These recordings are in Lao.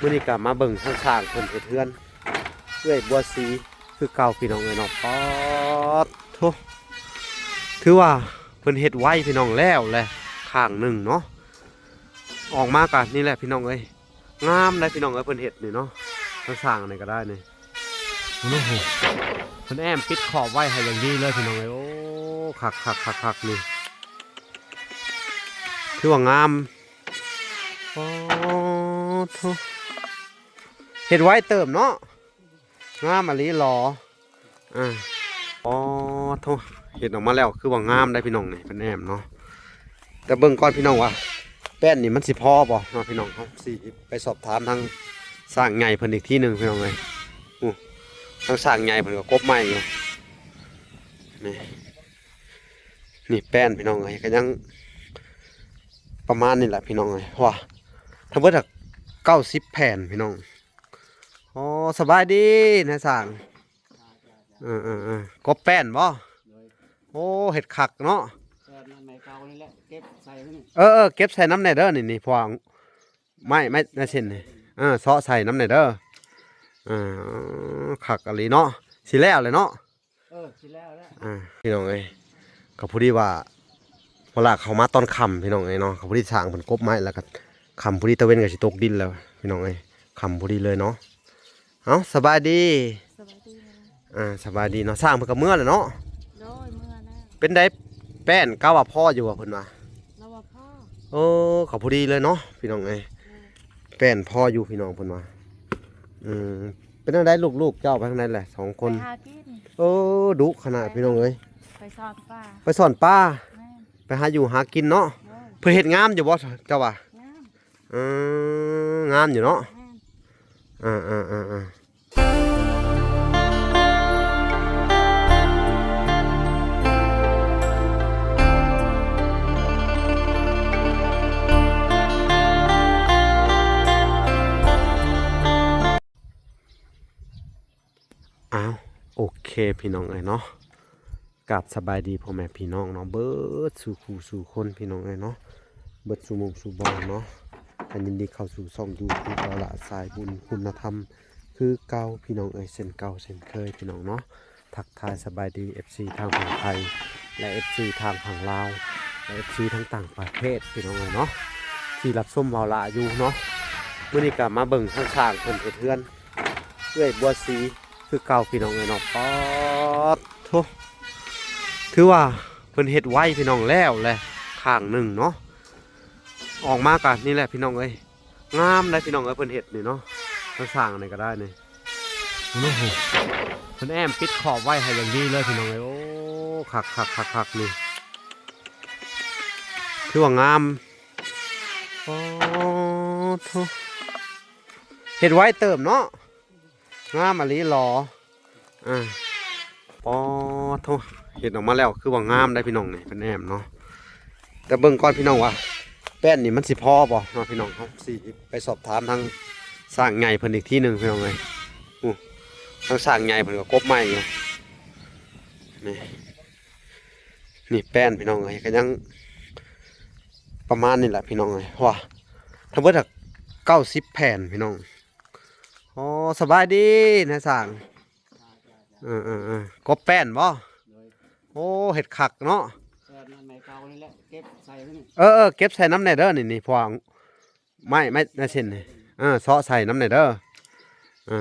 ມື້ນີ້ກໍມາເບິ່ງທາງຊ່າງເພິ່ນເຮັດເຮືອນ ເອື້ອຍບົວສີຄືເກົ່າ ພີ່ນ້ອງເອີຍເນາະ. ປາດໂທ້ ຖືວ່າເພິ່ນເຮັດໄວ ພີ່ນ້ອງ ແລ້ວແຫຼະຂ້າງໜຶ່ງເນາະ. ອອກມາກໍນີ້ແຫຼະ ພີ່ນ້ອງເອີຍ ງາມໄດ໋ ພີ່ນ້ອງເອີຍ ເພິ່ນເຮັດນີ້ເນາະ. ທາງຊ່າງນີ້ກໍໄດ້ນີ້ ໂອ້ໂຫ ເພິ່ນແອ້ມປິດຂອບໄວ້ໃຫ້ຢ່າງດີເລີຍ ພີ່ນ້ອງເອີຍ. ໂອ້ ຄັກໆໆໆ ນີ້ ຖືວ່າງາມ. ປາດໂທ້ ເຮັດໄວເຕີບເນາະ ງາມອີ່ຫຼີຫຼໍ. ອາ ປາດໂທ້ ເຮັດອອກມາແລ້ວຄືວ່າງາມໄດ໋ ພີ່ນ້ອງ ນີ້ເພິ່ນແອ້ມເນາະ. ແຕ່ເບິ່ງກ່ອນ ພີ່ນ້ອງ ວ່າແປ້ນນີ້ມັນຊິພໍບໍ່ເນາະ ພີ່ນ້ອງ. ເຮົາຊິໄປສອບຖາມທາງຊ່າງໃຫຍ່ເພິ່ນອີກທີໜຶ່ງ ພີ່ນ້ອງເອີຍ. ໂອ້ ທາງຊ່າງໃຫຍ່ເພິ່ນກໍກົບໄມ້ຢູ່ ນີ້ ນີ້ແປ້ນ ພີ່ນ້ອງເອີຍ ກໍຍັງປະມານນີ້ແຫຼະ ພີ່ນ້ອງເອີຍ. ວ້າ ທັງເບິດກໍເກົ້າສິບແຜ່ນ ພີ່ນ້ອງ. ໂອ້ ສະບາຍດີນາຍຊ່າງ. ເອີໆໆ ກົບແປ້ນບໍ່? ໂດຍ ໂອ້ ເຮັດຄັກເນາະ. ແປ້ນໄມ້ເກົ່ານີ້ແຫຼະ ເກັບໃສ່ນີ້ ເອີໆ ເກັບໃສ່ນຳແດ່ເດີ ນີ້ໆ ພວກໄມ້ ໄມ້ ໄມ້ເສັ້ນນີ້ ເອີ ເຊາະໃສ່ນຳແດ່ເດີ. ເອີ ຄັກອີ່ຫຼີເນາະ ຊິແລ້ວແລ້ວເນາະ. ເອີ ຊິແລ້ວແລ້ວ ອ່າ ພີ່ນ້ອງເອີຍ ກໍພໍດີວ່າ ເວລາເຂົ້າມາຕອນຄ່ຳ ພີ່ນ້ອງເອີຍເນາະ ກໍພໍດີຊ່າງເພິ່ນກົບໄມ້ ແລ້ວກໍຄ່ຳພໍດີ ຕາເວັນກໍຊິຕົກດິນແລ້ວ ພີ່ນ້ອງເອີຍ ຄ່ຳພໍດີເລີຍເນາະ. ເອົ້າ ສະບາຍດີ. ສະບາຍດີ. ອ່າ ສະບາຍດີເນາະ. ຊ່າງເພິ່ນກໍເມືອແລ້ວເນາະ. ໂດຍ ເມືອແລ້ວ. ເປັນໃດ ແປ້ນ ກະວ່າພໍຢູ່ບໍ່ ເພິ່ນວ່າ? ລາວວ່າພໍ. ໂອ້ ກໍພໍດີເລີຍເນາະ ພີ່ນ້ອງເອີຍ. ໂດຍ ແປ້ນພໍຢູ່ ພີ່ນ້ອງເພິ່ນວ່າ. ອືມ ເປັນຈັ່ງໃດ ລູກໆເຈົ້າໄປທາງໃດແຫຼະ ສອງຄົນ? ໄປຫາກິນ. ໂອ້ ດຸຂະໜາດ ພີ່ນ້ອງເອີຍ. ໄປຊ່ອນປາ. ໄປຊ່ອນປາ. ແມ່ນ. ໄປຫາຢູ່ຫາກິນເນາະ. ໂດຍ ເພິ່ນເຮັດງາມຢູ່ບໍ່ ເຈົ້າວ່າ? ງາມ. ເອີ ງາມຢູ່ເນາະ. ແມ່ນ. ເອີໆໆໆ ອ້າວ ໂອເຄ ພີ່ນ້ອງເອີຍເນາະ. ກາບສະບາຍດີພໍ່ແມ່ພີ່ນ້ອງເນາະ ເບິດສູ່ຄູ່ສູ່ຄົນ ພີ່ນ້ອງເອີຍເນາະ ເບິດສູ່ໝູ່ສູ່ບ່ອນເນາະ. ກໍຍິນດີເຂົ້າສູ່ຊ່ອງຢູທູບ ເບົາຫຼ້າສາຍບຸນຄຸນນະທຳ ຄືເກົ່າ ພີ່ນ້ອງເອີຍ ເຊັ່ນເກົ່າເຊັ່ນເຄີຍ ພີ່ນ້ອງເນາະ. ທັກທາຍສະບາຍດີ ເອັຟຊີ ທາງຝັ່ງໄທ ແລະ ເອັຟຊີ ທາງຝັ່ງລາວ ແລະ ເອັຟຊີ ທາງຕ່າງປະເທດ ພີ່ນ້ອງເອີຍເນາະ ທີ່ຮັບຊົມເບົາຫຼ້າຢູ່ເນາະ. ມື້ນີ້ກໍມາເບິ່ງທາງຊ່າງເພິ່ນເຮັດເຮືອນ ເອື້ອຍບົວສີຄືເກົ່າ ພີ່ນ້ອງເອີຍເນາະ. ປາດໂທ້ ຖືວ່າເພິ່ນເຮັດໄວ ພີ່ນ້ອງ ແລ້ວແຫຼະຂ້າງໜຶ່ງເນາະ. ອອກມາກໍນີ້ແຫຼະ ພີ່ນ້ອງເອີຍ ງາມໄດ໋ ພີ່ນ້ອງເອີຍ ເພິ່ນເຮັດນີ້ເນາະ. ທາງຊ່າງນີ້ກໍໄດ້ນີ້ ໂອ້ໂຫ ເພິ່ນແອ້ມປິດຂອບໄວ້ໃຫ້ຢ່າງດີເລີຍ ພີ່ນ້ອງເອີຍ. ໂອ້ ຄັກໆໆໆ ນີ້ ຄືວ່າງາມ. ປາດໂທ້ ເຮັດໄວເຕີບເນາະ ງາມອີ່ຫຼີຫຼໍ. ອາ ປາດໂທ້ ເຮັດອອກມາແລ້ວຄືວ່າງາມໄດ໋ ພີ່ນ້ອງ ນີ້ເພິ່ນແອ້ມເນາະ. ແຕ່ເບິ່ງກ່ອນ ພີ່ນ້ອງ ວ່າແປ້ນນີ້ມັນຊິພໍບໍ່ເນາະ ພີ່ນ້ອງ. ເຮົາຊິໄປສອບຖາມທາງຊ່າງໃຫຍ່ເພິ່ນອີກທີໜຶ່ງ ພີ່ນ້ອງເອີຍ. ໂອ້ ທາງຊ່າງໃຫຍ່ເພິ່ນກໍກົບໄມ້ຢູ່ ນີ້ ນີ້ແປ້ນ ພີ່ນ້ອງເອີຍ ກໍຍັງປະມານນີ້ແຫຼະ ພີ່ນ້ອງເອີຍ. ວ້າ ທັງເບິດກໍເກົ້າສິບແຜ່ນ ພີ່ນ້ອງ. ໂອ້ ສະບາຍດີນາຍຊ່າງ. ເອີໆໆ ກົບແປ້ນບໍ່? ໂດຍ ໂອ້ ເຮັດຄັກເນາະ. ແປ້ນໄມ້ເກົ່ານີ້ແຫຼະ ເກັບໃສ່ນີ້ ເອີໆ ເກັບໃສ່ນຳແດ່ເດີ ນີ້ໆ ພວກໄມ້ ໄມ້ ໄມ້ເສັ້ນນີ້ ເອີ ເຊາະໃສ່ນຳແດ່ເດີ. ເອີ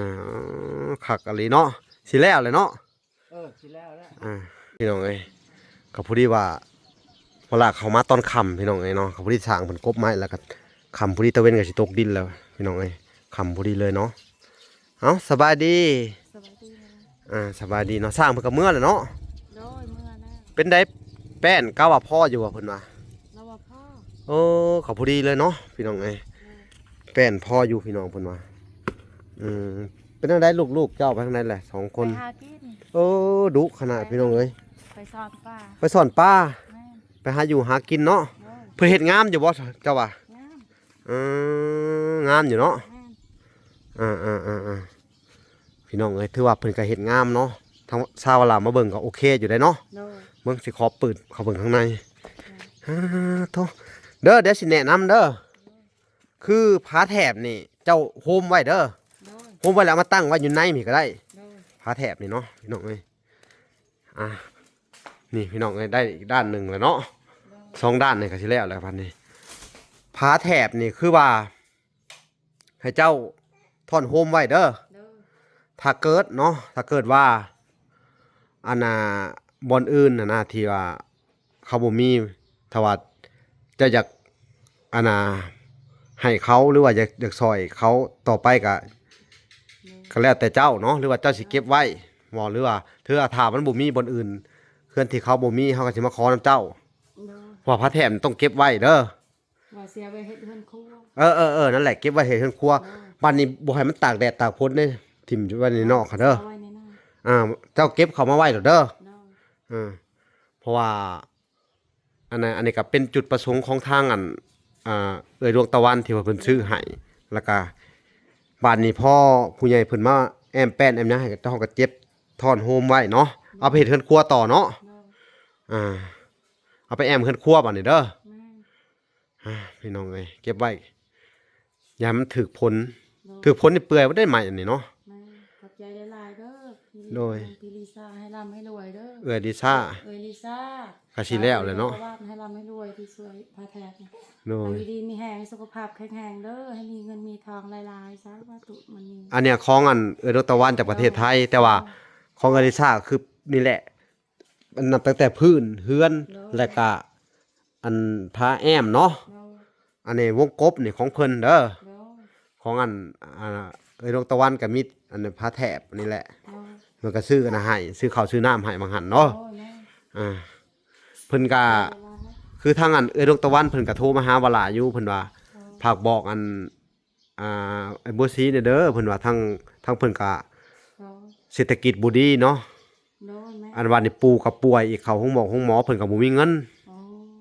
ຄັກອີ່ຫຼີເນາະ ຊິແລ້ວແລ້ວເນາະ. ເອີ ຊິແລ້ວແລ້ວ ອ່າ ພີ່ນ້ອງເອີຍ ກໍພໍດີວ່າ ເວລາເຂົ້າມາຕອນຄ່ຳ ພີ່ນ້ອງເອີຍເນາະ ກໍພໍດີຊ່າງເພິ່ນກົບໄມ້ ແລ້ວກໍຄ່ຳພໍດີ ຕາເວັນກໍຊິຕົກດິນແລ້ວ ພີ່ນ້ອງເອີຍ ຄ່ຳພໍດີເລີຍເນາະ. ເອົ້າ ສະບາຍດີ. ສະບາຍດີ. ອ່າ ສະບາຍດີເນາະ. ຊ່າງເພິ່ນກໍເມືອແລ້ວເນາະ. ໂດຍ ເມືອແລ້ວ. ເປັນໃດ ແປ້ນ ກະວ່າພໍຢູ່ບໍ່ ເພິ່ນວ່າ? ລາວວ່າພໍ. ໂອ້ ກໍພໍດີເລີຍເນາະ ພີ່ນ້ອງເອີຍ. ໂດຍ ແປ້ນພໍຢູ່ ພີ່ນ້ອງເພິ່ນວ່າ. ອືມ ເປັນຈັ່ງໃດ ລູກໆເຈົ້າໄປທາງໃດແຫຼະ ສອງຄົນ? ໄປຫາກິນ. ໂອ້ ດຸຂະໜາດ ໄປ ພີ່ນ້ອງເອີຍ. ໄປຊ່ອນປາ. ໄປຊ່ອນປາ. ແມ່ນ. ໄປຫາຢູ່ຫາກິນເນາະ. ໂດຍ ເພິ່ນເຮັດງາມຢູ່ບໍ່ ເຈົ້າວ່າ? ງາມ. ເອີ ງາມຢູ່ເນາະ. ແມ່ນ. ເອີໆໆໆ ພີ່ນ້ອງເອີຍ ຖືວ່າເພິ່ນກໍເຮັດງາມເນາະ. ທາງຊາວລາວມາເບິ່ງກໍໂອເຄຢູ່ໄດ໋ເນາະ. ໂດຍ ເບິ່ງ ຊິຂໍເປີດເຂົ້າເບິ່ງຂ້າງໃນ. ໂດຍ ອາ ໂທ້ ເດີ ດຽວຊິແນະນຳເດີ. ຄືຝາແຖບນີ້ ເຈົ້າໂຮມໄວ້ເດີ. ໂດຍ ໂຮມໄວ້ແລ້ວເອົາມາຕັ້ງໄວ້ຢູ່ໃນນີ້ກໍໄດ້. ໂດຍ ຝາແຖບນີ້ເນາະ ພີ່ນ້ອງເອີຍ. ອ່າ ນີ້ພີ່ນ້ອງເອີຍ ໄດ້ອີກດ້ານໜຶ່ງແລ້ວເນາະ. ໂດຍ ສອງດ້ານນີ້ກໍຊິແລ້ວແລ້ວບັດນີ້. ຝາແຖບນີ້ຄືວ່າ ໃຫ້ເຈົ້າທ້ອນໂຮມໄວ້ເດີ. ໂດຍ ຖ້າເກີດເນາະ ຖ້າເກີດວ່າ ອັນນ່າ ບ່ອນອື່ນຫັ້ນນະ ທີ່ວ່າເຂົາບໍ່ມີ ຖ້າວ່າເຈົ້າຢາກ ອັນນ່າ ໃຫ້ເຂົາ ຫຼືວ່າຢາກ ຢາກຊ່ອຍເຂົາຕໍ່ໄປກະ ໂດຍ ກະແລ້ວແຕ່ເຈົ້າເນາະ ຫຼືວ່າເຈົ້າຊິເກັບໄວ້ບໍ່ ຫຼືວ່າ ເທື່ອຖ້າມັນບໍ່ມີບ່ອນອື່ນ ເຮືອນທີ່ເຂົາບໍ່ມີ ເຮົາກໍຊິມາຂໍນຳເຈົ້າ. ໂດຍ ເພາະວ່າຜ້າແຖມຕ້ອງເກັບໄວ້ເດີ. ວ່າຊິເອົາໄວ້ເຮັດເຮືອນຄົວ. ເອີໆໆ ນັ້ນແຫຼະ ເກັບໄວ້ເຮັດເຮືອນຄົວ. ໂດຍ ບາດນີ້ບໍ່ໃຫ້ມັນຕາກແດດຕາກຝົນເດ້ ຖິ້ມໄວ້ໃນນອກຫັ້ນເດີ. ເອົາໄວ້ໃນນອກ. ອ່າ ເຈົ້າເກັບເຂົ້າມາໄວ້ໂລດເດີ. ໂດຍ ເອີ ເພາະວ່າ ອັນນັ້ນ ອັນນີ້ກໍເປັນຈຸດປະສົງຂອງທາງ ອັນ ອ່າ ເອື້ອຍດວງຕາວັນທີ່ວ່າເພິ່ນຊື້ໃຫ້ ແລ້ວກໍບາດນີ້ພໍຜູ້ໃຫຍ່ເພິ່ນມາແອ້ມແປ້ນແອ້ມຫຍັງໃຫ້ ເຮົາກໍເກັບທ້ອນໂຮມໄວ້ເນາະ. ເອົາໄປເຮັດເຮືອນຄົວຕໍ່ເນາະ. ໂດຍ ອ່າ ເອົາໄປແອ້ມເຮືອນຄົວບາດນີ້ເດີ. ແມ່ນ ອ່າ ພີ່ນ້ອງເອີຍ ເກັບໄວ້ ຢ່າໃຫ້ມັນຖືກຝົນ. ໂດຍ ຖືກຝົນນີ້ເປື່ອຍບໍ່ໄດ້ໄມ້ອັນນີ້ເນາະ. ແມ່ນ ຂອບໃຈຫຼາຍໆເດີ. ໂດຍ ພີ່ລິຊາ ໃຫ້ລ່ຳໃຫ້ລວຍເດີ. ເອື້ອຍລິຊາ ເອື້ອຍລິຊາ ກະຊິແລ້ວແຫຼະເນາະ. ໃຫ້ລ່ຳໃຫ້ລວຍທີ່ຊ່ວຍຜ້າແຖບ. ໂດຍ ໃຫ້ຢູ່ດີມີແຮງ ສຸຂະພາບແຂງແຮງເດີ ໃຫ້ມີເງິນມີທອງຫຼາຍໆ ສາທຸ. ມັນມີ ອັນເນີ້ຍຂອງ ອັນ ເອື້ອຍດວງຕາວັນຈາກປະເທດໄທ. ໂດຍ ແຕ່ວ່າ ໂດຍ ຂອງເອື້ອຍລິຊາຄືນີ້ແຫຼະ ນັບຕັ້ງແຕ່ພື້ນເຮືອນ. ໂດຍ ແລ້ວກະ ອັນ ຝາແອ້ມເນາະ. ໂດຍ ອັນນີ້ວົງກົບນີ້ຂອງເພິ່ນເດີ. ໂດຍ ຂອງ ອັນ ອ່າ ເອື້ອຍດວງຕາວັນກໍມີ ອັນ ຝາແຖບນີ້ແຫຼະ. ໂດຍ ເພິ່ນກໍຊື້ອັນນັ້ນໃຫ້ ຊື້ເຂົ້າຊື້ນ້ຳໃຫ້ບາງຫັ້ນເນາະ. ໂດຍ ແມ່ນ ອ່າ ເພິ່ນກໍ ໂດຍ ຄືທາງ ອັນ ເອື້ອຍດວງຕາວັນເພິ່ນກໍໂທມາຫາວາລາຢູ່ ເພິ່ນວ່າ ໂດຍ ຝາກບອກ ອັນ ອ່າ ອ້າຍບົວສີແດ່ເດີ ເພິ່ນວ່າທາງ ທາງເພິ່ນກະ ໂດຍ ເສດຖະກິດບໍ່ດີເນາະ. ໂດຍ ແມ່ນ ອັນວ່ານີ້ປູ່ກໍປ່ວຍອີກ ເຂົ້າໂຮງໝໍໂຮງໝໍ ເພິ່ນກໍບໍ່ມີເງິນ. ໂອ້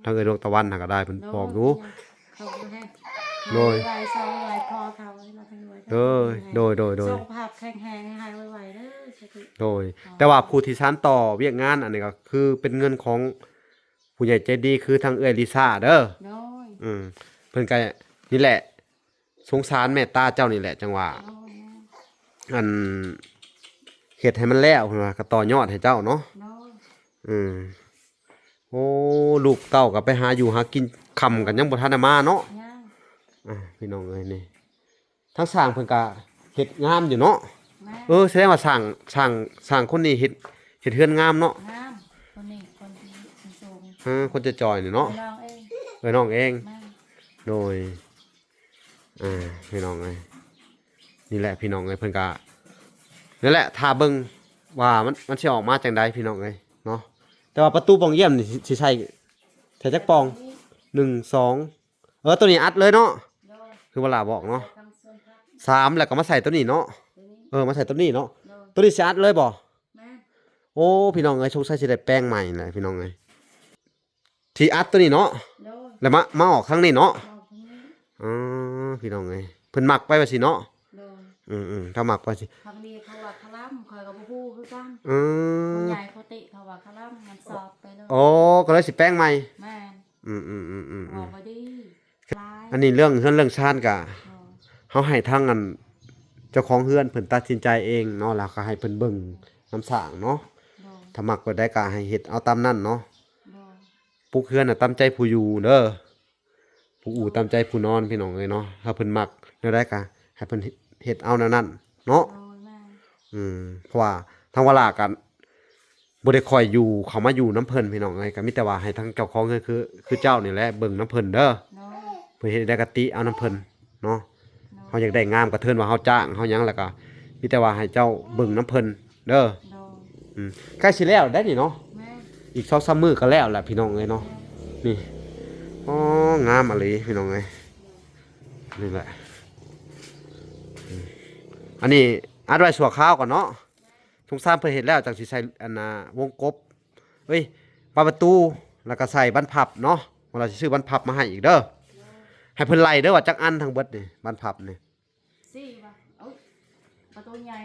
ທາງເອື້ອຍດວງຕາວັນຫັ້ນກໍໄດ້ ເພິ່ນບອກຢູ່. ໂດຍ ໂດຍ ໃຫ້ໄວໆ ສອງໄວພໍເທົ່າໃຫ້ລຳໃຫ້ລວຍ. ໂດຍ ໂດຍ ໂດຍ ໂດຍ ສຸຂະພາບແຂງແຮງ ໃຫ້ຫາຍໄວໆເດີ ສາທຸ. ໂດຍ ອໍ ແຕ່ວ່າຜູ້ທີ່ສານຕໍ່ວຽກງານອັນນີ້ກໍຄືເປັນເງິນຂອງຜູ້ໃຫຍ່ໃຈດີ ຄືທາງເອື້ອຍລິຊາເດີ. ໂດຍ ອືມ ເພິ່ນກໍນີ້ແຫຼະ ສົງສານແມ່ດຕາເຈົ້ານີ້ແຫຼະ ຈັ່ງວ່າ ໂອ້ຍ ອັນ ເຮັດໃຫ້ມັນແລ້ວ ເພິ່ນວ່າ ກໍຕໍ່ຍອດໃຫ້ເຈົ້າເນາະ. ໂດຍ ອືມ ໂອ້ ລູກເຕົ້າກໍໄປຫາຢູ່ຫາກິນ ຄ່ຳກໍຍັງບໍ່ທັນໄດ້ມາເນາະ. ຍັງ ອ່າ ພີ່ນ້ອງເອີຍ ນີ້ ທາງຊ່າງເພິ່ນກໍເຮັດງາມຢູ່ເນາະ. ແມ່ນ ເອີ ສະແດງວ່າຊ່າງ ຊ່າງ ຊ່າງຄົນນີ້ເຮັດ ເຮັດເຮືອນງາມເນາະ. ງາມ ຄົນນີ້ ຄົນທີ່ສູງໆ ເອີ ຄົນຈ່ອຍໆນີ້ເນາະ. ເອື້ອຍນ້ອງເອງ ເອື້ອຍນ້ອງເອງ. ແມ່ນ ໂດຍ ອ່າ ພີ່ນ້ອງເອີຍ ນີ້ແຫຼະ ພີ່ນ້ອງເອີຍ ເພິ່ນກະ ນັ້ນແຫຼະ ຖ້າເບິ່ງວ່າມັນ ມັນຊິອອກມາຈັ່ງໃດ ພີ່ນ້ອງເອີຍເນາະ. ແຕ່ວ່າປະຕູປ່ອງຢ້ຽມນີ້ ຊິ ຊິໃສ່ ໃສ່ຈັກປ່ອງ? ໜຶ່ງ ສອງ ເອີ ໂຕນີ້ອັດເລີຍເນາະ. ໂດຍ ຄືວ່າຫຼ້າບອກເນາະ ໃສ່ທັງສ່ວນພັກ ສາມ ແລ້ວກໍມາໃສ່ໂຕນີ້ເນາະ. ໂຕນີ້ ເອີ ມາໃສ່ໂຕນີ້ເນາະ. ໂດຍ ໂຕນີ້ຊິອັດເລີຍບໍ່? ແມ່ນ ໂອ້ ພີ່ນ້ອງເອີຍ ສົງໄສຊິໄດ້ແປງໃໝ່ແຫຼະ ພີ່ນ້ອງເອີຍ. ທີ່ອັດຕົວນີ້ເນາະ. ໂດຍ ແລ້ວມາ ມາອອກທາງນີ້ເນາະ. ອອກທາງນີ້ ອໍ ພີ່ນ້ອງເອີຍ ເພິ່ນມັກໄປວ່າຊີ້ເນາະ. ໂດຍ ອືມໆ ຖ້າມັກວ່າຊີ້ ທາງນີ້ເຂົາວ່າຄະລຳ ຂ້ອຍກໍບໍ່ຮູ້ຄືກັນ. ອືມ ຜູ້ໃຫຍ່ເຂົາຕິເຂົາວ່າຄະລຳ ມັນສອບໄປເລີຍ. ອໍ ກໍເລີຍຊິແປງໃໝ່. ແມ່ນ ອືມໆໆໆ ເຂົາວ່າບໍ່ດີ. ອັນນີ້ເລື່ອງເຮືອນເລື່ອງຊານກະ ໂດຍ ເຮົາໃຫ້ທາງອັນເຈົ້າຂອງເຮືອນເພິ່ນຕັດສິນໃຈເອງເນາະ ແລ້ວກໍໃຫ້ເພິ່ນເບິ່ງນຳສ້າງເນາະ. ໂດຍ ຖ້າມັກແບບໃດກໍໃຫ້ເຮັດເອົາຕາມນັ້ນເນາະ. ໂດຍ ປຸກເຮືອນນະຕາມໃຈຜູ້ຢູ່ເດີ ຜູ້ອູ້ຕາມໃຈຜູ້ນອນ ພີ່ນ້ອງເອີຍເນາະ. ຖ້າເພິ່ນມັກແນວໃດກໍໃຫ້ເພິ່ນເຮັດເອົາແນວນັ້ນເນາະ. ໂດຍ ແມ່ນ ອືມ ເພາະວ່າທາງວາລາກໍ ບໍ່ໄດ້ຄ່ອຍຢູ່ ເຂົ້າມາຢູ່ນຳເພິ່ນ ພີ່ນ້ອງເອີຍ. ກໍມີແຕ່ວ່າໃຫ້ທາງເຈົ້າຂອງເຮືອນ ຄື ຄືເຈົ້ານີ້ແຫຼະ ເບິ່ງນຳເພິ່ນເດີ. ໂດຍ ເພິ່ນເຮັດໃດກໍຕິເອົານຳເພິ່ນເນາະ. ໂດຍ ເຮົາຢາກໄດ້ງາມກໍເທີນວ່າເຮົາຈ້າງ ເຮົາຫຍັງ ແລ້ວກໍມີແຕ່ວ່າໃຫ້ເຈົ້າເບິ່ງນຳເພິ່ນເດີ. ໂດຍ ອືມ ໃກ້ຊິແລ້ວໄດ໋ນີ້ເນາະ. ແມ່ນ ອີກສອງສາມມື້ກໍແລ້ວແຫຼະ ພີ່ນ້ອງເອີຍເນາະ. ແມ່ນ ນີ້ ອໍ ງາມອີ່ຫຼີ ພີ່ນ້ອງເອີຍ. ນີ້ແຫຼະ ອືມ ອັນນີ້ອັດໄວ້ຊົ່ວຄາວກ່ອນເນາະ. ສົງສານເພິ່ນເຮັດແລ້ວ ຈັ່ງຊິໃສ່ອັນນ່າ ວົງກົບ ເອີຍ ບານປະຕູ ແລ້ວກໍໃສ່ບານພັບເນາະ. ວ່າລາວຊິຊື້ບານພັບມາໃຫ້ອີກເດີ. ໃຫ້ເພິ່ນໄລ່ເດີວ່າຈັກອັນທັງເບິດນີ້ ບານພັບນີ້. ສີ່ຫວາ? ໂອ້ຍ ປະຕູໃຫຍ່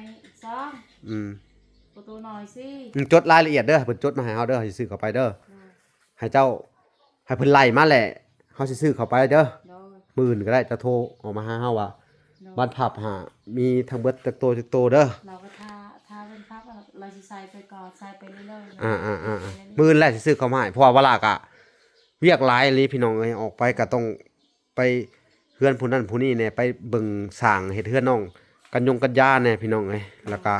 ສອງ. ອືມ ປະຕູນ້ອຍສີ່. ອືມ ຈົດລາຍລະອຽດເດີ ໃຫ້ເພິ່ນຈົດມາໃຫ້ເຮົາເດີ ເຮົາຊິຊື້ເຂົ້າໄປເດີ. ໂດຍ ໃຫ້ເຈົ້າ ໃຫ້ເພິ່ນໄລ່ມາແຫຼະ ເຮົາຊິຊື້ເຂົ້າໄປເດີ. ໂດຍ ມື້ອື່ນກໍໄດ້ ເຈົ້າໂທອອກມາຫາເຮົາວ່າ ບາດພັບຫາມີທັງເບິດຈັກໂຕຈັກໂຕເດີ. ລາວກໍຖ້າ ຖ້າເພິ່ນພັບ ລາວຊິໃສ່ໄປກ່ອນ ໃສ່ໄປເລື້ອຍໆ ອ່າໆໆ ມື້ອື່ນແຫຼະຊິຊື້ເຂົ້າມາໃຫ້ ເພາະວ່າວາລາກະວຽກຫຼາຍອີ່ຫຼີພີ່ນ້ອງເອີຍ ອອກໄປກໍຕ້ອງໄປເຮືອນຜູ້ນັ້ນຜູ້ນີ້ແດ່ ໄປເບິ່ງສ້າງເຮັດເຮືອນນ້ອງກັນຍົງກັນຢາແດ່ພີ່ນ້ອງເອີຍ ແລ້ວກະ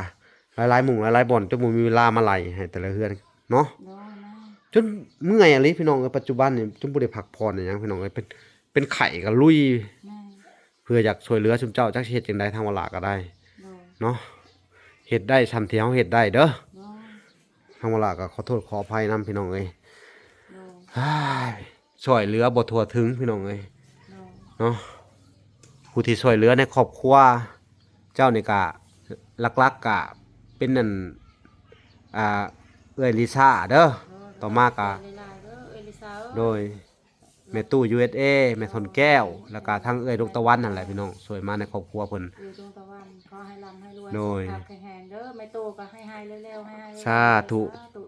ຫຼາຍໆໝູ່ຫຼາຍໆບ່ອນ ຈົນບໍ່ມີເວລາມາໄລ່ໃຫ້ແຕ່ລະເຮືອນເນາະ. ໂດຍ ແມ່ນ ຈົນເມື່ອຍອີ່ຫຼີພີ່ນ້ອງເອີຍ ປັດຈຸບັນນີ້ຈົນບໍ່ໄດ້ພັກຜ່ອນຫຍັງພີ່ນ້ອງເອີຍ ເປັນ ເປັນໄຂ້ກໍລຸຍ ແມ່ນ ເພື່ອຢາກຊ່ວຍເຫຼືອຊຸມເຈົ້າ ຈັກຊິເຮັດຈັ່ງໃດ ທາງວາລາກໍໄດ້ ໂດຍ ເນາະ ເຮັດໄດ້ຊ່ຳທີ່ເຮົາເຮັດໄດ້ເດີ. ໂດຍ ທາງວາລາກໍຂໍໂທດຂໍອະໄພນຳພີ່ນ້ອງເອີຍ ໂດຍ ຊ່ວຍເຫຼືອບໍ່ທົ່ວເຖິງພີ່ນ້ອງເອີຍ ໂດຍ ເນາະ. ຜູ້ທີ່ຊ່ວຍເຫຼືອໃນຄອບຄົວເຈົ້ານີ້ກະ ຫຼັກໆກະເປັນອັນ ອ່າ ເອື້ອຍລິຊາເດີ ໂດຍ ຕໍ່ມາກະ ຂອບໃຈຫຼາຍໆເດີເອື້ອຍລິຊາເອີຍ ໂດຍ ແມ່ຕູ້ ຢູເອສເອ ແມ່ທົນແກ້ວ ແລ້ວກະທັງເອື້ອຍດວງຕະວັນຫັ້ນແຫຼະພີ່ນ້ອງ ຊ່ວຍມາໃນຄອບຄົວເພິ່ນ ເອື້ອຍດວງຕະວັນ ຂໍໃຫ້ລ່ຳໃຫ້ລວຍ ໂດຍ ສຸຂະພາບແຂງແຮງເດີ ແມ່ຕູ້ກໍໃຫ້ໆແລ້ວໆ ໃຫ້ໆ ສາທຸ ສາທຸ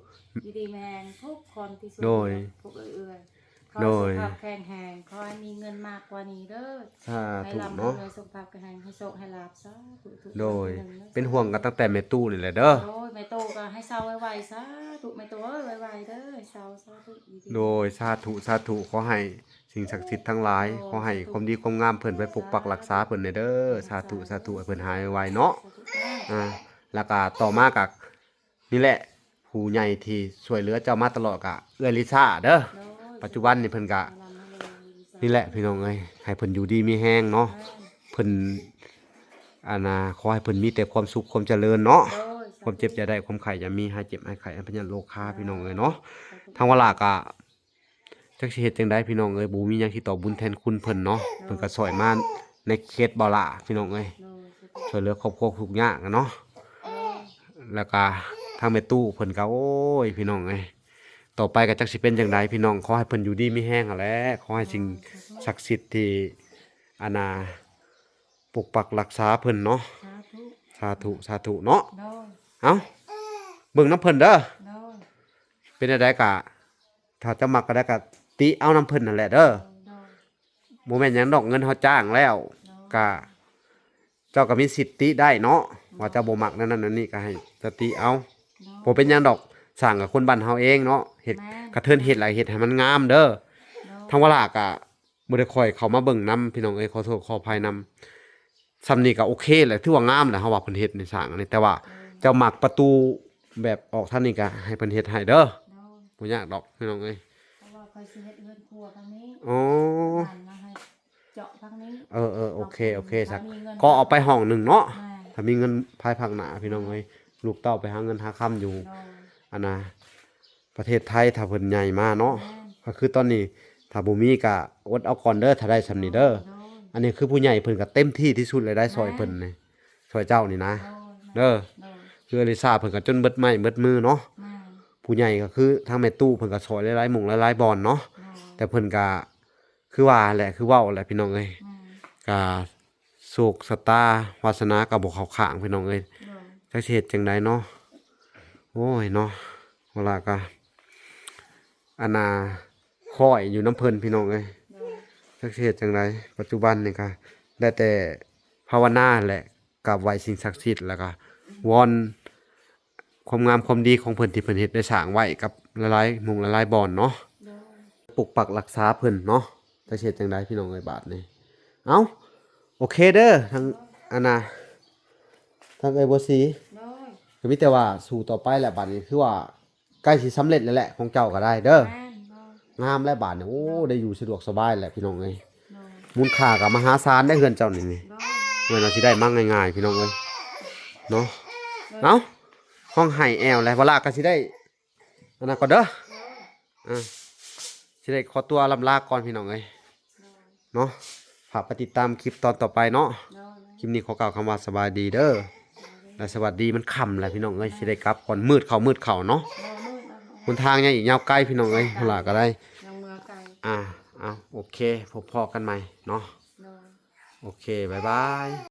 ຢູ່ດີມີແຮງທຸກຄົນທີ່ຊ່ວຍ ໂດຍ ເຫຼືອພວກເອື້ອຍໆ ຂໍ ໂດຍ ສຸຂະພາບແຂງແຮງ ຂໍໃຫ້ມີເງິນມາກກວ່ານີ້ເດີ ສາທຸ ໃຫ້ລ່ຳໃຫ້ລວຍ ເນາະ ສຸຂະພາບແຂງແຮງ ໃຫ້ໂຊກໃຫ້ລາບ ສາທຸ ໂດຍ ເປັນຫ່ວງກັນຕັ້ງແຕ່ແມ່ຕູ້ນີ້ແຫຼະເດີ ໂດຍ ແມ່ຕູ້ກໍໃຫ້ເຊົາໄວໆ ສາທຸ ແມ່ຕູ້ເອີຍ ໄວໆເດີ ໃຫ້ເຊົາ ສາທຸ ໂດຍ ສາທຸ ສາທຸ ຂໍໃຫ້ສິ່ງສັກສິດທັງຫຼາຍ ໂດຍ ຂໍໃຫ້ຄວາມດີຄວາມງາມເພິ່ນໄປປົກປັກ ສາທຸ ຮັກສາເພິ່ນແດ່ເດີ ສາທຸ ສາທຸ ໃຫ້ເພິ່ນຫາຍໄວໆເນາະ ສາທຸ ອ່າ ແລ້ວກະຕໍ່ມາກະ ນີ້ແຫຼະ ຜູ້ໃຫຍ່ທີ່ຊ່ວຍເຫຼືອເຈົ້າມາຕະຫຼອດກະເອື້ອຍລິຊາເດີ ໂດຍ ປັດຈຸບັນນີ້ເພິ່ນກະ ໃຫ້ລ່ຳໃຫ້ລວຍ ນີ້ແຫຼະພີ່ນ້ອງເອີຍ ໃຫ້ເພິ່ນຢູ່ດີມີແຮງເນາະ ແມ່ນ ເພິ່ນ ອັນນ່າ ຂໍໃຫ້ເພິ່ນມີແຕ່ຄວາມສຸກຄວາມຈະເລີນເນາະ ໂດຍ ຄວາມເຈັບຢ່າໄດ້ ຄວາມໄຂ້ຢ່າມີ ຫາຍເຈັບຫາຍໄຂ້ ອັນພະຍາດໂລຄາ ໂດຍ ພີ່ນ້ອງເອີຍເນາະ ໂດຍ ທາງວາລາກະ ຈັກຊິເຮັດຈັ່ງໃດພີ່ນ້ອງເອີຍ ບໍ່ມີຫຍັງຊິຕອບບຸນແທນຄຸນເພິ່ນເນາະ ໂດຍ ເພິ່ນກໍຊ່ອຍມາໃນເຂດບໍ່ຫຼ້າພີ່ນ້ອງເອີຍ ໂດຍ ຊ່ວຍເຫຼືອຄອບຄົວທຸກຍາກເນາະ ໂດຍ ແລ້ວກະທາງແມ່ຕູ້ເພິ່ນກໍ ໂອ້ຍ ພີ່ນ້ອງເອີຍ ຕໍ່ໄປກໍຈັກຊິເປັນຈັ່ງໃດພີ່ນ້ອງ ຂໍໃຫ້ເພິ່ນຢູ່ດີມີແຮງຫັ້ນແຫຼະ ຂໍໃຫ້ສິ່ງ ໂດຍ ສັກສິດທີ່ ອັນນ່າ ປົກປັກຮັກສາເພິ່ນເນາະ ສາທຸ ສາທຸ ສາທຸເນາະ ໂດຍ ເອົ້າ ເບິ່ງນຳເພິ່ນເດີ ໂດຍ ເປັນແນວໃດກະ ຖ້າເຈົ້າມັກກໍໄດ້ກໍຕິເອົານຳເພິ່ນຫັ້ນແຫຼະເດີ ໂດຍ ບໍ່ແມ່ນຫຍັງດອກ ເງິນເຮົາຈ້າງແລ້ວ ໂດຍ ກະເຈົ້າກໍມີສິດຕິໄດ້ເນາະ ໂດຍ ວ່າເຈົ້າບໍ່ມັກແນວນັ້ນແນວນີ້ກໍໃຫ້ເຈົ້າຕິເອົາ ໂດຍ ບໍ່ເປັນຫຍັງດອກ ສ້າງກັບຄົນບ້ານເຮົາເອງເນາະ ເຮັດ ແມ່ນ ກະເທີນເຮັດລະເຮັດໃຫ້ມັນງາມເດີ ໂດຍ ທາງວາລາກະ ບໍ່ໄດ້ຄ່ອຍເຂົ້າມາເບິ່ງນຳພີ່ນ້ອງເອີຍ ຂໍໂທດຂໍອະໄພນຳ ຊ່ຳນີ້ກໍໂອເຄແຫຼະ ຖືວ່າງາມແຫຼະ ເຮົາວ່າເພິ່ນເຮັດໃນສ້າງອັນນີ້ ແຕ່ວ່າ ໂດຍ ເຈົ້າມັກປະຕູແບບອອກທາງນີ້ກໍໃຫ້ເພິ່ນເຮັດໃຫ້ເດີ ໂດຍ ບໍ່ຍາກດອກພີ່ນ້ອງເອີຍ ເພາະວ່າຂ້ອຍຊິເຮັດເຮືອນຄົວທາງນີ້ ອໍ ເອົາໃຫ້ເຈາະທາງນີ້ ເອີໆ ໂອເຄ ໂອເຄ ສັກ ກໍເອົາໄປຫ້ອງໜຶ່ງເນາະ ແມ່ນ ຖ້າມີເງິນພາຍພາກໜ້າພີ່ນ້ອງເອີຍ ລູກເຕົ້າໄປຫາເງິນຫາຄຳຢູ່ ໂດຍ ອັນນ່າ ປະເທດໄທ ຖ້າເພິ່ນໃຫຍ່ມາເນາະ ແມ່ນ ກໍຄືຕອນນີ້ ຖ້າບໍ່ມີກໍອົດເອົາກ່ອນເດີ ຖ້າໄດ້ຊ່ຳນີ້ເດີ ໂດຍ ອັນນີ້ຄືຜູ້ໃຫຍ່ເພິ່ນກໍເຕັມທີ່ທີ່ສຸດແລ້ວໄດ້ ແມ່ນ ຊ່ອຍເພິ່ນນີ້ ຊ່ອຍເຈົ້ານີ້ນະ ໂດຍ ເດີ ໂດຍ ຄືອາລິຊາເພິ່ນກໍຈົນເບິດໄມ້ເບິດມືເນາະ ແມ່ນ ຜູ້ໃຫຍ່ກໍຄືທາງແມ່ຕູ້ເພິ່ນກໍຊ່ອຍຫຼາຍໆໝ່ອງຫຼາຍໆບ່ອນເນາະ ໂດຍ ແຕ່ເພິ່ນກໍ ຄືວ່າແຫຼະ ຄືເວົ້າແຫຼະພີ່ນ້ອງເອີຍ ແມ່ນ ກະໂຊກຊະຕາວາສະໜາກໍບໍ່ເຂົ້າຂ້າງພີ່ນ້ອງເອີຍ ໂດຍ ຈັກຊິເຮັດຈັ່ງໃດເນາະ ໂອ້ຍເນາະ ເວລາກໍ ອັນນ່າ ຄ້ອຍຢູ່ນຳເພິ່ນພີ່ນ້ອງເອີຍ ໂດຍ ຈັກຊິເຮັດຈັ່ງໃດ ປັດຈຸບັນນີ້ກໍໄດ້ແຕ່ພາວະນາແຫຼະ ກາບໄຫວ້ສິ່ງສັກສິດ ແລ້ວກໍວອນຄວາມງາມຄວາມດີຂອງເພິ່ນທີ່ເພິ່ນເຮັດໄດ້ສ້າງໄວ້ກັບຫຼາຍໆໝ່ອງຫຼາຍໆບ່ອນເນາະ ໂດຍ ປົກປັກຮັກສາເພິ່ນເນາະ ຈັກຊິເຮັດຈັ່ງໃດພີ່ນ້ອງເອີຍບາດນີ້ ເອົ້າ ໂອເຄເດີ ທາງ ໂດຍ ອັນນ່າ ທາງເອື້ອຍບົວສີ ໂດຍ ກໍມີແຕ່ວ່າສູ້ຕໍ່ໄປແຫຼະ ບາດນີ້ຄືວ່າ ໃກ້ຊິສຳເລັດແລ້ວແຫຼະ ຂອງເຈົ້າກໍໄດ້ເດີ ແມ່ນ ງາມແລ້ວບາດນີ້ ໂອ້ ໂດຍ ໄດ້ຢູ່ສະດວກສະບາຍແລ້ວພີ່ນ້ອງເອີຍ ໂດຍ ມູນຄ່າກໍມະຫາສານໄດ໋ເຮືອນເຈົ້ານີ້ ໂດຍ ບໍ່ແມ່ນວ່າຊິໄດ້ມາງ່າຍໆພີ່ນ້ອງເອີຍເນາະ ໂດຍ ເອົ້າ ຮ້ອງໄຫ້ແອວແລ້ວ ວາລາກໍຊິໄດ້ ອັນນັ້ນກ່ອນເດີ ໂດຍ ອ່າ ຊິໄດ້ຂໍຕົວລ່ຳລາກ່ອນພີ່ນ້ອງເອີຍ ໂດຍ ເນາະ ຝາກໄປຕິດຕາມຄລິບຕອນຕໍ່ໄປເນາະ ໂດຍ ຄລິບນີ້ຂໍກ່າວຄຳວ່າສະບາຍດີເດີ ສະບາຍດີ ແລະ ສະຫວັດດີ ມັນຄ່ຳແລ້ວພີ່ນ້ອງເອີຍ ໂດຍ ຊິໄດ້ກັບກ່ອນ ມືດເຂົ້າມືດເຂົ້າເນາະ ໂດຍ ມືດແລ້ວ ຫົນທາງຍັງອີກຍາວໄກພີ່ນ້ອງເອີຍ ໂດຍ ເວລາກໍໄດ້ ຍັງເມືອໄກ ອ່າ ເອົາ ໂອເຄ ພົບພໍ້ກັນໃໝ່ເນາະ ໂດຍ ໂອເຄ ບາຍບາຍ.